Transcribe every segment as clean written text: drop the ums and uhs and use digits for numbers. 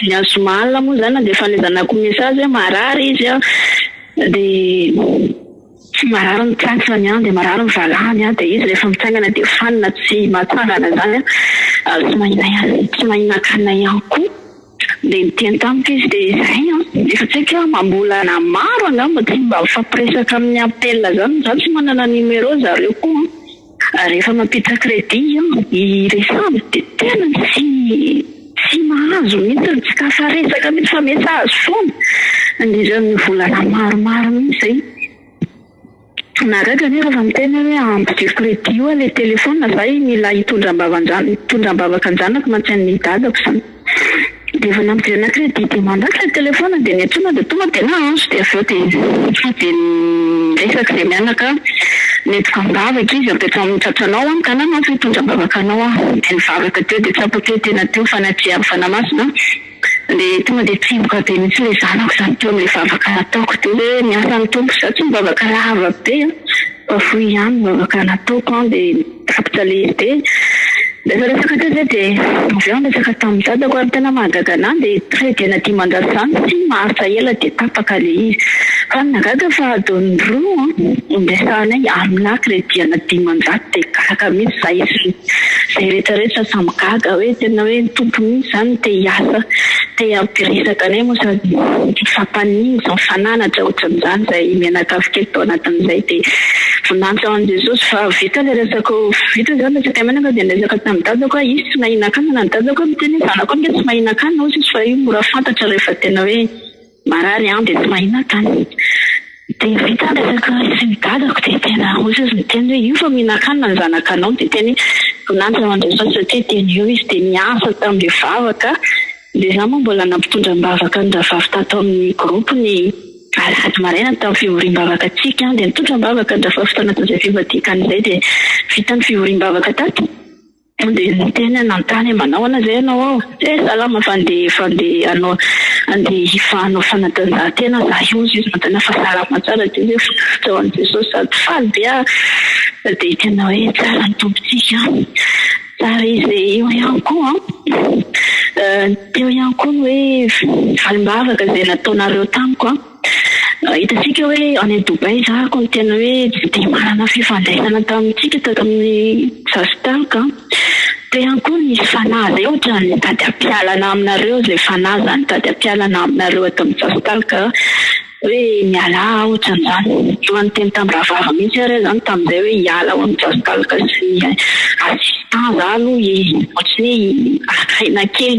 Ny zoma alina moa izany nandefan'ilay zanako message hoe marary izy an, dia marary ny tratrany an, dia marary ny valahany an, dia izy rehefa mitsangana dia fanina tsy mahatsangana izany an, ary tsy mahina tsy mahinan-kanina ihany koa. Dia niteny tamiko izy dia izay an, efa tsy haiko hoe amam-bolana maro angamba tsy mba mifampiresaka amin'ny appel izany, izaho tsy manana numéro zareo koa an. Rehefa mampiditra crédit an, iresahana dia tena tsy tsy mahazo mihitsy, tsy tafaresaka mihitsy fa message foana nandritra ny volana maromaro mihitsy izay. Nahagaga anie rehefa miteny aho hoe ampidiro crédit io ilay téléphone za mila hitondra am-bavan-janako, hitondra am-bavaka an-janako mantsy an'ny dadako izany. Dia efa nampidirina crédit dimanjato ilay téléphone dia niantsoana dia tonga dia nahazo dia avy eo dia tonga dia niresaka izay mianaka nentiko am-bavaka izy apetraho amin'ny tratranao aho ny tananao fa hitondra am-bavaka anao aho dia nivavaka teo dia tsapako hoe tena teo ny fanatrehan'ny Fanahy Masina dia tonga dia tsemboka be mihitsy ilay zanako izany teo amin'ilay vavaka nataoko teo hoe miasa ny Tompo izaho tsy mivavaka lava be an fa fohy ihany ny vavaka nataoko an dia Tapitra le izy dia rehefa resaka teo zay dia avy eo niresaka tamin'i dadako ary tena mahagaga anah dia crédit-na 500 zany tsy maharitra ela dia tapaka le izy fa ny nahagaga fa adiny roa no niresahanay aminà crédit-na 500 dia gaga mihitsy zahay sy zay rehetra rehetra samy gaga hoe tena hoe ny Tompo mihitsy zany te hiasa te hampiresaka anay moa sady mifampanino sy mifananatra ohatran'izany zahay mianakavy kely tao anatin'izay dia Voninahitra ho an'i Jesosy fa vita ilay resaka vita izany resaka menaka dia niresaka tamin'i dadako aho izy tsy mahinan-kanina ny dadako miteny hoe zanako ange tsy mahinan-kanina hozy izy fa io mora fantatra rehefa tena hoe marary an dia tsy mahinan-kanina dia vita ny resaka sy ny dadako dia tena hozy izy niteny hoe io fa mihinan-kanina ny zanakanao dia teny hoe voninahitra ho an'i Jesosy satria teny eo izy dia niasa tamin'ilay vavaka dia izaho moa mbola nampitondra am-bavaka ny rahavavy tato amin'ny groupe ny Alahady maraina tamin'ny fivoriam-bavaka antsika dia nitondra am-bavaka ny rahavavy tanatin'izay fivadikana izay dia vita ny fivoriam-bavaka tato dia niteny aho nanontany hoe manao ahoana izay ianao ao? Eh salama fa andeha fa andeha hanao andeha hifa hanao fanatanjahantena za io hozy izy nanontany ahy fa salama tsara dia hoe voninahitra ho an'i Jesosy sady faly be aho dia tena hoe tsara ny Tompontsika an! Tsara izy eo ihany koa an! Teo ihany koa ny hoe valim-bavaka izay nataonareo tamiko an! Hitantsika hoe any Dubaï za ko no tena hoe tsy dia manana fifandraisana tamintsika tato amin'ny Sastalk an! Teo ihany koa nisy fanahy izay ohatran'ny nitady hampialana aminareo izay fanahy izany nitady hampialana aminareo ato amin'ny Sastalk hoe mialà ohatran'izany. Efa niteny tamin'ny rahavavy mihitsy ary aho izany tamin'izay hoe hiala ao amin'ny Sastalk sy ny assistant za aloha e! Ohatran'ny hoe haka aina kely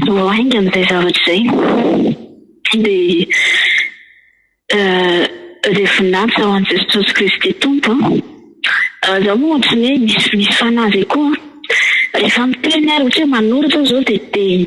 vao haingana izay zavatra izay. Dia dia voninahitra ho an'i Jesosy Kristy Tompo an! Izaho moa ohatran'ny hoe misy misy fanahy izay koa an! Rehefa miteny ary ohatra hoe manoratra aho izao dia dia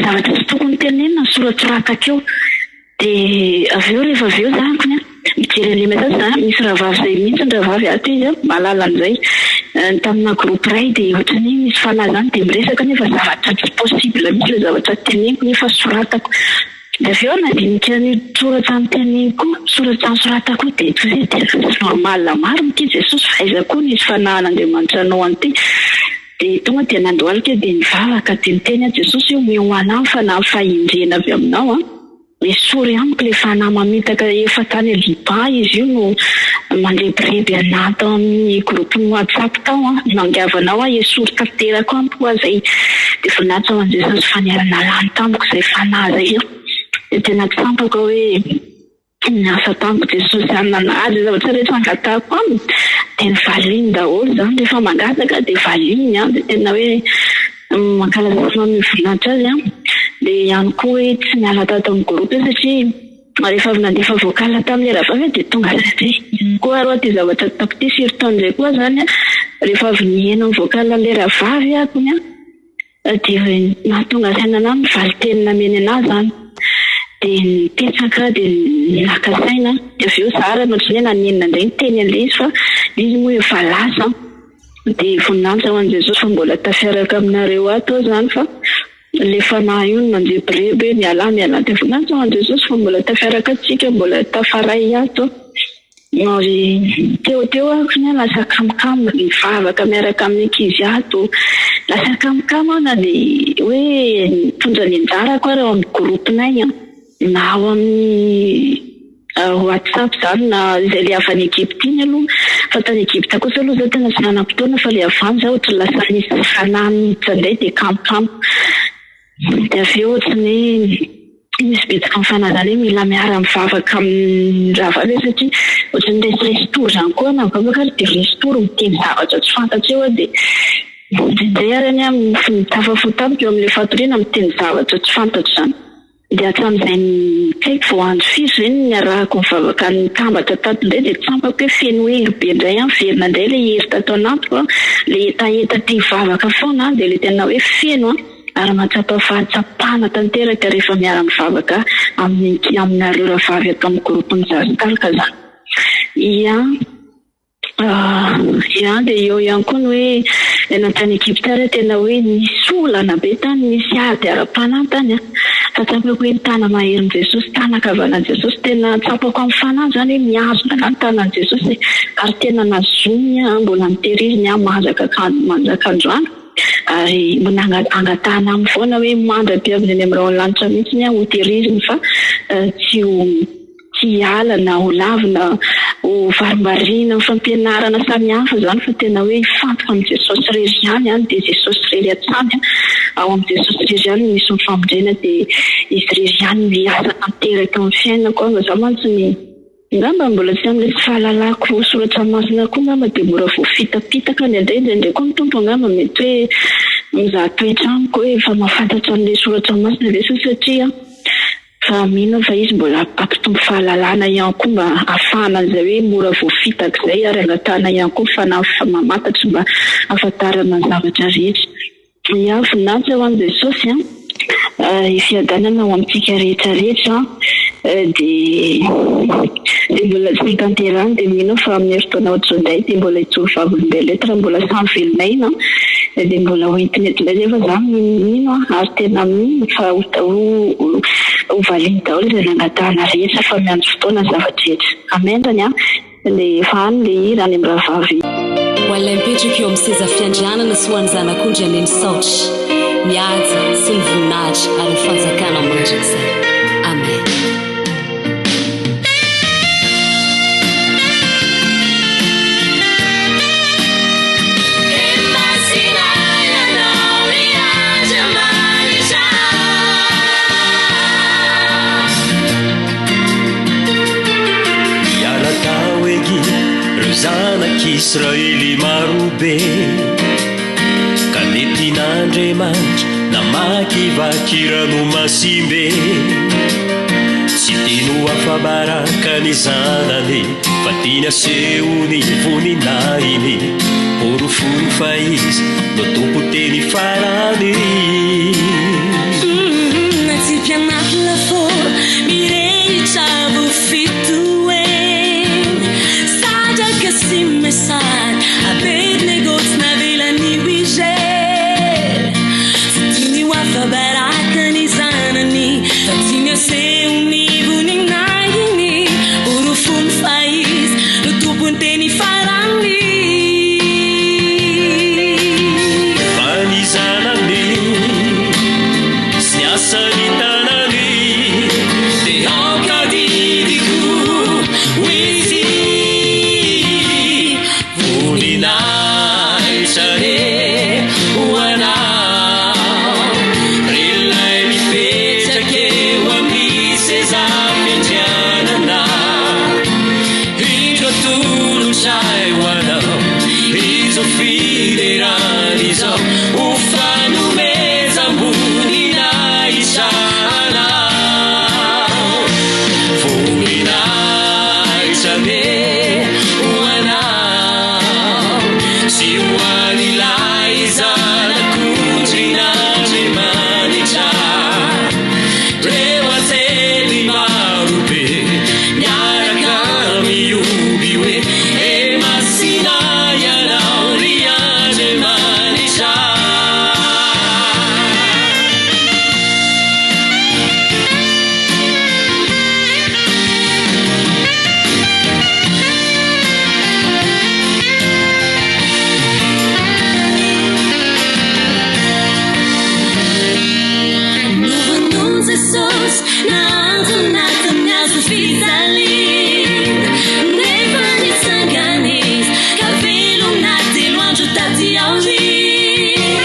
zavatra tsy tokony tenenina no soratsoratako eo. Dia avy eo rehefa avy eo za ankony an, mijery an'ilay message za, misy rahavavy izay mihitsy ny rahavavy ato izy an, mahalala an'izay, tamina groupe iray dia ohatran'ny hoe misy fanahy izany dia miresaka nefa zavatra tsy possible mihitsy ilay zavatra teneniko nefa soratako. Dia avy eo aho nandinika an'io soratra noteneniko io, soratra nosoratako io dia toy hoe tena tsy normal marina ity Jesosy fa aiza koa nisy fanahin'Andriamanitra hanao an'ity. Dia tonga dia nandohalika aho dia nivavaka dia niteny aho Jesosy ô omeo anah ny fanahy fahendrena avy aminao an, esory amiko ilay fanahy mamitaka efa tany Liban izy io no mandrebireby anah tao amin'ny groupe ny whatsapp tao an, nangiavanao aho esory tanteraka amiko hoa zay, dia voninahitra ho an'i Jesosy fa niala-nalany tamiko izay fanahy izay an, dia tena tsapako aho hoe. Niasa tamiko Jesosy hanana azy izay zavatra rehetra angatahako aminy dia novaliny daholo izany rehefa mangataka dia valiny an dia tena hoe mankalaza sy manome voninahitra azy an dia ihany koa hoe tsy niala tato amin'ny groupe io satria rehefa avy nandefa vocal tamin'ilay rahavavy aho dia tonga saina hoe ino koa ary hoa ity zavatra ataoko ity firy taona izay koa izany an rehefa avy niheno ny vocal an'ilay rahavavy aho kony an Dia nahatonga saina anah ny valinteny nameny anah zany. Dia nipetraka aho dia naka saina, dia avy eo za ary ohatran'ny hoe nanenina indray niteny an'ilay izy fa ilay izy moa efa lasa. Dia voninahitra ho an'i Jesosy fa mbola tafiaraka aminareo ato aho zany fa ilay fanahy io no mandrebireby hoe mialà mialà. Dia voninahitra ho an'i Jesosy fa mbola tafiaraka ato tsika, mbola tafaray ato. Ary teo teo aho kny lasa kamokamo mivavaka miaraka amin'ny ankizy ato. Lasa kamokamo aho na dia hoe. mitondra ny anjarako ary ao amin'ny groupe-nay an, na ao amin'ny WhatsApp izany na izay ilay avy any Egypte iny aloha, fa tany Egypte kosa aloha izaho tena tsy nanam-potoana fa ilay avy any izaho ohatran'ny lasa nisy fanahy niditra indray dia kamokamo. Dia avy eo ohatran'ny hoe misy betsaka mifanazana hoe mila miara-mivavaka amin'ny rahavavy aho satria ohatran'ny resiresy tory izany koa aho na mivavaka ary dia resy tory miteny zavatra tsy fantatro eo aho dia indraindray ary anie aho mitafa fo tampoka eo amin'ilay fatoriana miteny zavatra tsy fantatro izany. Dia hatramin'izay tsy haiko vao andro firy izay no niarahako nivavaka nitambatra tato indray dia tsampako hoe feno hery be indray aho, miverina indray ilay hery tato anatiko an, ilay hetaheta te hivavaka foana an, dia ilay tena hoe feno an, ary mahatsapa fahatsapana tanteraka rehefa miara-mivavaka amin'ny aminareo rahavavy ato amin'ny groupe-n'ny Zaza Talk zany. Ia. Ia, dia eo ihany koa ny hoe nankany Egypta ary aho tena hoe nisy olana be tany, nisy ady ara-panahy tany an! Fa tsapako hoe ny tana-maherin'i Jesosy, tana-kavanan'i Jesosy, tena tsapako amin'ny fanahy izany hoe mihazona an'ahy ny tanan'i Jesosy e! Ary tena nazoniny aho, mbola notehiriziny aho mandraka androany, ary mbola angatahana aminy foana hoe mandra-piaviny any amin'ny rahon'ny lanitra mihitsy aho hotehiriziny fa tsy ho Tsy hiala na ho lavina ho varimbariana amin'ny fampianarana samihafa izany fa tena hoe hifantoka amin'i Jesosy irery ihany an, dia Jesosy irery hatrany an, ao amin'i Jesosy irery ihany no misy ny famonjena dia Izy irery ihany no hiasa tanteraka eo amin'ny fiainako an, fa za mantsy ny angamba mbola tsy amin'ilay tsy fahalalako soratra masina koa angamba dia mora voafitapitaka indraindray, indraindray koa ny Tompo angamba mety hoe mizaha toetra amiko hoe efa mahafantatra an'ilay soratra masina ve sa satria Fa mino aho fa izy mbola hampitombo fahalalana ihany koa mba hahafahana an'izay hoe mora voafitaka izay ary angatahana ihany koa ny fanahy mamantatra mba hahafantarana ny zavatra rehetra. Ia, voninahitra ho an'i Jesosy an! Fiadanana ho amintsika rehetra rehetra an! Dia dia mbola tsy notanterahiny dia mino aho fa amin'ny herintaona ohatr'izao indray dia mbola hijoro vavolombelona eto raha mbola samy velon'aina an! Dia mbola ho entina eto indray izay fa za mino ary tena mino fa ho ho valiany daholo izay nangatahana rehetra fa miandry fotoana ny zava-drehetra. Amen zany an! Dia efa any le hira any amin'ny rahavavy. Ho an'ilay mipetraka eo amin'ny seza fiandrianana sy ho an'ny Zanak'ondry anie ny saotra, ny haja sy ny voninahitra ary ny fanjakana mandrakizay. Amen. Niala tao Egypta ireo zanak'Israely marobe, ka nentin'Andriamanitra namakivaky ranomasimbe. Tsy tiany ho afa-baraka ny zanany, fa tiany aseho ny voninahiny. Porofony fa izy no tompo teny farany. Natsipy anaty lafaoro mirehitra fito eny Sadraka sy Mesaka, Abednego tsy navelan'i Wigel. Tsy tiany ho afa-baraka ny zanany, fa tiany aseho ny voninahiny, porofony fa izy no tompon'ny teny farany. Fa ny zanany sy ny asan'ny tanany dia aoka didiko ho izy voninahitra re ho anao ry ilay mipetraka eo amin'ny seza. Nahantona tamin'ny hazo fijaliana, nefa nitsangana Izy ka velona telo andro taty aoriana.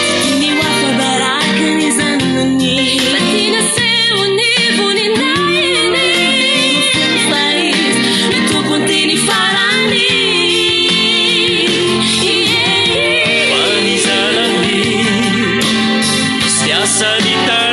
Tsy tiany ho afa-baraka ny zanany, fa tiany aseho ny voninahiny, fa Izy no tompon'ny teny farany. Fa ny zanany sy asan'ny tanany.